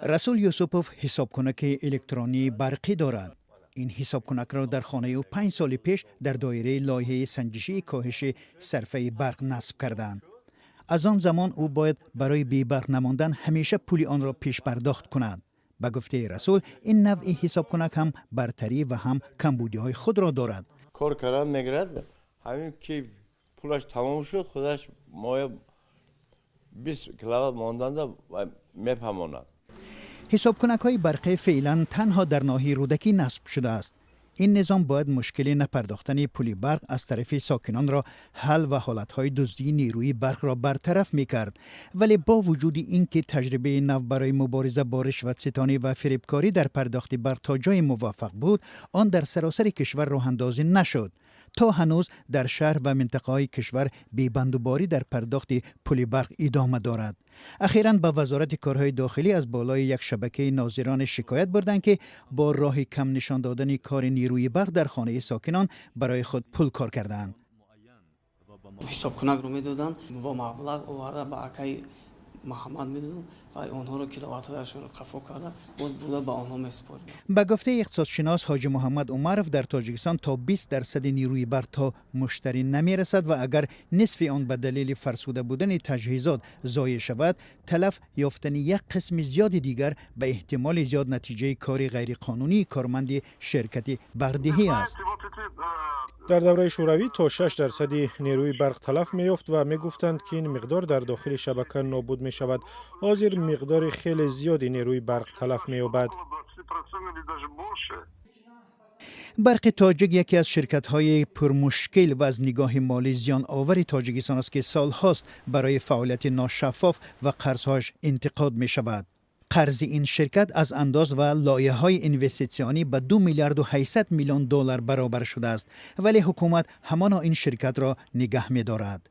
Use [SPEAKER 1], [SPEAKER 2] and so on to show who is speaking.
[SPEAKER 1] Расул Юсупов ҳисобкунаки электронии барқӣ дорад. Ин ҳисобкунакро дар хонаи ӯ 5 соли пеш дар доираи лоиҳаи санҷишии коҳиши сарфаи барқ насб карданд. Аз он замон ӯ бояд барои бебарқ намондан ҳамеша пули онро пешпардохт кунад. Ба гуфтаи Расул, ин навъи ҳисобкунак ҳам бартарӣ ва ҳам камбудиҳои худро дорад.
[SPEAKER 2] Кор кардан мегирад. Ҳамин ки пулаш тамом шуд, худаш моя 20 киловатт монданда мефаҳмонад.
[SPEAKER 1] Ҳисобкунакҳои барқӣ феълан танҳо дар ноҳияи Рӯдакӣ насб шудааст. Ин низом бояд мушкили напардохтани пули барқ аз тарафи сокинонро ҳал ва ҳолатҳои дуздии нерӯи барқро бартараф мекард. Вале бо вуҷуди ин ки таҷрибаи нав барои мубориза бо ришватситонӣ ва фиребкорӣ дар пардохти барқ то ҷое муваффақ буд, он дар саросари кишвар роҳандозӣ нашуд. То ҳанӯз дар шаҳр ва минтақаҳои кишвар бебандуборӣ дар пардохти пули барқ идома дорад. Ахиран ба Вазорати корҳои дохилӣ аз болои як шабакаи нозирон шикоят бурданд, ки бо роҳи кам нишон додани кори нерӯи барқ дар хонаи сокинон барои худ пул кор кардаанд.
[SPEAKER 3] Ҳисобкунакро медоданд, бо маблағ оварда ба акаи Муҳаммад медодам ва онҳоро киловаттҳояшонро қафо карда, боз бурда ба онҳо месупоридам.
[SPEAKER 1] Ба гуфтаи иқтисодшинос Ҳоҷи Муҳаммад Умаров, дар Тоҷикистон то 20 дарсади нерӯи барқ то муштарӣ намерасад ва агар нисфи он ба далели фарсуда будани таҷҳизот зоеъ шавад, талаф ёфтани як қисми зиёди дигар ба эҳтимоли зиёд натиҷаи кори ғайриқонунии корманди ширкати барқдиҳӣ аст.
[SPEAKER 4] Дар давраи Шӯравӣ то 6 дарсади нерӯи барқ талаф меёфт ва мегуфтанд, ки ин миқдор дар дохили шабака нобуд мешавад. Ҳозир миқдори хеле зиёди нерӯи барқ талаф меёбад.
[SPEAKER 1] Барқи Тоҷик яке аз ширкатҳои пурмушкил ва аз нигоҳи молӣ зиёновари Тоҷикистон аст, ки солҳост барои фаъолияти ношаффоф ва қарзҳояш интиқод мешавад. Қарзи ин ширкат аз андоз ва лоиҳаҳои инвеститсионӣ ба 2 миллиарду 800 миллион доллар баробар шудааст, вале ҳукумат ҳамоно ин ширкатро нигаҳ медорад.